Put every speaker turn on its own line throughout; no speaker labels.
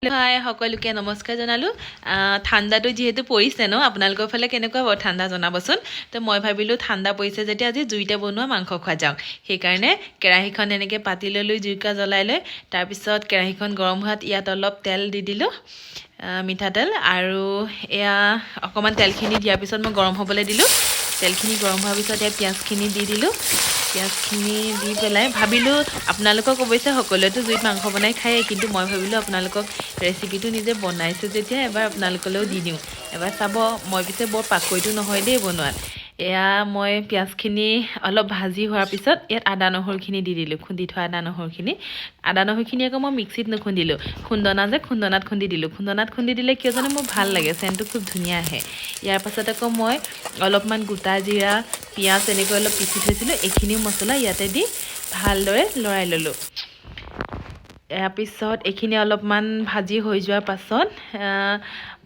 হাই, সকলোকে নমস্কাৰ জনালোঁ। ঠাণ্ডাটো যিহেতু পৰিছে ন, আপোনালোকৰ ফালে কেনেকুৱা বাৰু ঠাণ্ডা জনাবচোন। তো মই ভাবিলোঁ ঠাণ্ডা পৰিছে যেতিয়া আজি জুইতে বনোৱা মাংস খোৱা যাওক। সেইকাৰণে কেৰাহীখন এনেকৈ পাতি ল'লোঁ, জুইকুৰা জ্বলাই লৈ। তাৰপিছত কেৰাহীখন গৰম হোৱাত ইয়াত অলপ তেল দি দিলোঁ, মিঠাতেল। আৰু এয়া অকণমান তেলখিনি দিয়াৰ পিছত মই গৰম হ'বলৈ দিলোঁ। তেলখিনি গৰম হোৱাৰ পিছত ইয়াত পিঁয়াজখিনি দি দিলোঁ। পিঁয়াজখিনি দি পেলাই ভাবিলোঁ আপোনালোকক, অৱশ্যে সকলোৱেতো জুইত মাংস বনাই খায়েই, কিন্তু মই ভাবিলোঁ আপোনালোকক ৰেচিপিটো নিজে বনাইছোঁ যেতিয়া এবাৰ আপোনালোকলৈও দি দিওঁ, এবাৰ চাব। মই পিছে বৰ পাকৈটো নহয় দেই বনোৱাত। এয়া মই পিঁয়াজখিনি অলপ ভাজি হোৱাৰ পিছত ইয়াত আদা নহৰুখিনি দি দিলোঁ, খুন্দি থোৱা আদা নহৰুখিনি। আদা নহৰুখিনি আকৌ মই মিক্সিত নুখুন্দিলোঁ, খুন্দনা যে খুন্দনাত খুন্দি দিলোঁ। খুন্দনাত খুন্দি দিলে কিয় জানো মোৰ ভাল লাগে, চেণ্টটো খুব ধুনীয়া আহে। ইয়াৰ পাছত আকৌ মই অলপমান গোটা জিৰা, পিঁয়াজ এনেকৈ অলপ পিচি থৈছিলোঁ, এইখিনিও মছলা ইয়াতে দি ভালদৰে লৰাই ল'লোঁ। ইয়াৰ পিছত এইখিনি অলপমান ভাজি হৈ যোৱাৰ পাছত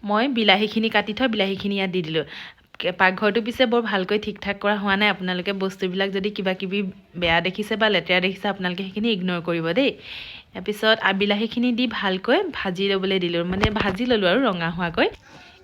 মই বিলাহীখিনি, কাটি থোৱা বিলাহীখিনি ইয়াত দি দিলোঁ। পাকঘৰটো পিছে বৰ ভালকৈ ঠিক ঠাক কৰা হোৱা নাই। আপোনালোকে বস্তুবিলাক যদি কিবা কিবি বেয়া দেখিছে বা লেতেৰা দেখিছে, আপোনালোকে সেইখিনি ইগন'ৰ কৰিব দেই। ইয়াৰ পিছত বিলাহীখিনি দি ভালকৈ ভাজি ল'বলৈ দিলোঁ, মানে ভাজি ল'লোঁ আৰু ৰঙা হোৱাকৈ।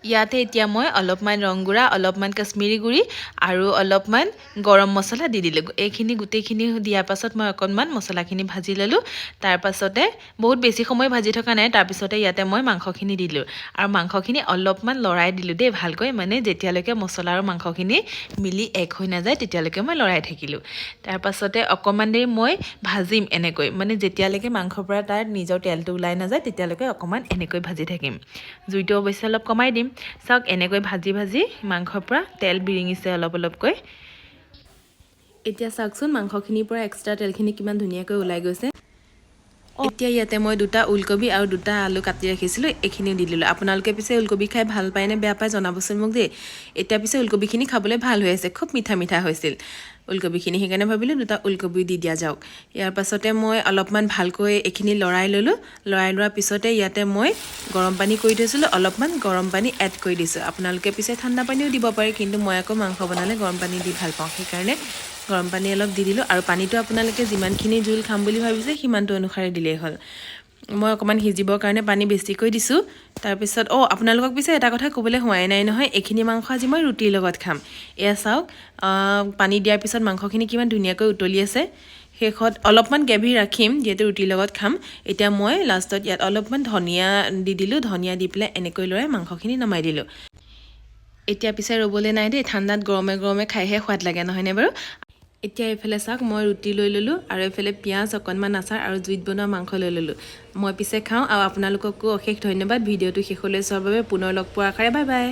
ইয়াতে এতিয়া মই অলপমান ৰং গুড়া, অলপমান কাশ্মীৰী গুড়ি আৰু অলপমান গৰম মছলা দি দিলোঁ। এইখিনি গোটেইখিনি দিয়াৰ পাছত মই অকণমান মছলাখিনি ভাজি ল'লোঁ। তাৰপাছতে বহুত বেছি সময় ভাজি থকা নাই। তাৰপিছতে ইয়াতে মই মাংসখিনি দিলোঁ আৰু মাংসখিনি অলপমান লৰাই দিলোঁ দেই ভালকৈ, মানে যেতিয়ালৈকে মছলা আৰু মাংসখিনি মিলি এক হৈ নাযায়, তেতিয়ালৈকে মই লৰাই থাকিলোঁ। তাৰপাছতে অকণমান দেৰি মই ভাজিম এনেকৈ, মানে যেতিয়ালৈকে মাংসৰ পৰা তাৰ নিজৰ তেলটো ওলাই নাযায়, তেতিয়ালৈকে অকণমান এনেকৈ ভাজি থাকিম। জুইটো অৱশ্যে অলপ কমাই দিম। চাওক, এনেকৈ ভাজি ভাজি মাংসৰ পৰা তেল বিৰিঙিছে অলপ অলপকৈ। এতিয়া চাওকচোন, মাংসখিনিৰ পৰা এক্সট্ৰা তেলখিনি কিমান ধুনীয়াকৈ ওলাই গৈছে। এতিয়া ইয়াতে মই দুটা ওলকবি আৰু দুটা আলু কাটি ৰাখিছিলোঁ, এইখিনিও দি দিলোঁ। আপোনালোকে পিছে ওলকবি খাই ভাল পায় নে বেয়া পায় জনাবচোন মোক দেই। এতিয়া পিছে ওলকবিখিনি খাবলৈ ভাল হৈ আছে, খুব মিঠা মিঠা হৈছিল ওলকবিখিনি, সেইকাৰণে ভাবিলোঁ দুটা ওলকবি দি দিয়া যাওক। ইয়াৰ পাছতে মই অলপমান ভালকৈ এইখিনি লৰাই ল'লোঁ। লৰাই লোৱাৰ পিছতে ইয়াতে মই গৰম পানী কৰি থৈছিলোঁ, অলপমান গৰম পানী এড কৰি দিছোঁ। আপোনালোকে পিছে ঠাণ্ডা পানীও দিব পাৰে, কিন্তু মই আকৌ মাংস বনালে গৰম পানী দি ভাল পাওঁ, সেইকাৰণে গৰম পানী অলপ দি দিলোঁ। আৰু পানীটো আপোনালোকে যিমানখিনি জোল খাম বুলি ভাবিছে, সিমানটো অনুসাৰে দিলেই হ'ল। মই অকণমান সিজিবৰ কাৰণে পানী বেছিকৈ দিছোঁ। তাৰপিছত আপোনালোকক পিছে এটা কথা ক'বলৈ হোৱাই নাই নহয়, এইখিনি মাংস আজি মই ৰুটিৰ লগত খাম। এয়া চাওক, পানী দিয়াৰ পিছত মাংসখিনি কিমান ধুনীয়াকৈ উতলি আছে। শেষত অলপমান গ্ৰেভি ৰাখিম, যিহেতু ৰুটিৰ লগত খাম। এতিয়া মই লাষ্টত ইয়াত অলপমান ধনিয়া দি দিলোঁ। ধনিয়া দি পেলাই এনেকৈ লৰাই মাংসখিনি নমাই দিলোঁ। এতিয়া পিছে ৰ'বলৈ নাই দেই, ঠাণ্ডাত গৰমে গৰমে খাইহে সোৱাদ লাগে, নহয়নে বাৰু? এতিয়া এইফালে চাওক, মই ৰুটি লৈ ল'লোঁ আৰু এইফালে পিঁয়াজ, অকণমান আচাৰ আৰু জুইত বনোৱা মাংস লৈ ল'লোঁ। মই পিছে খাওঁ আৰু আপোনালোককো অশেষ ধন্যবাদ ভিডিঅ'টো শেষলৈ চোৱাৰ বাবে। পুনৰ লগ পোৱাৰ আশাৰে, বাই বাই।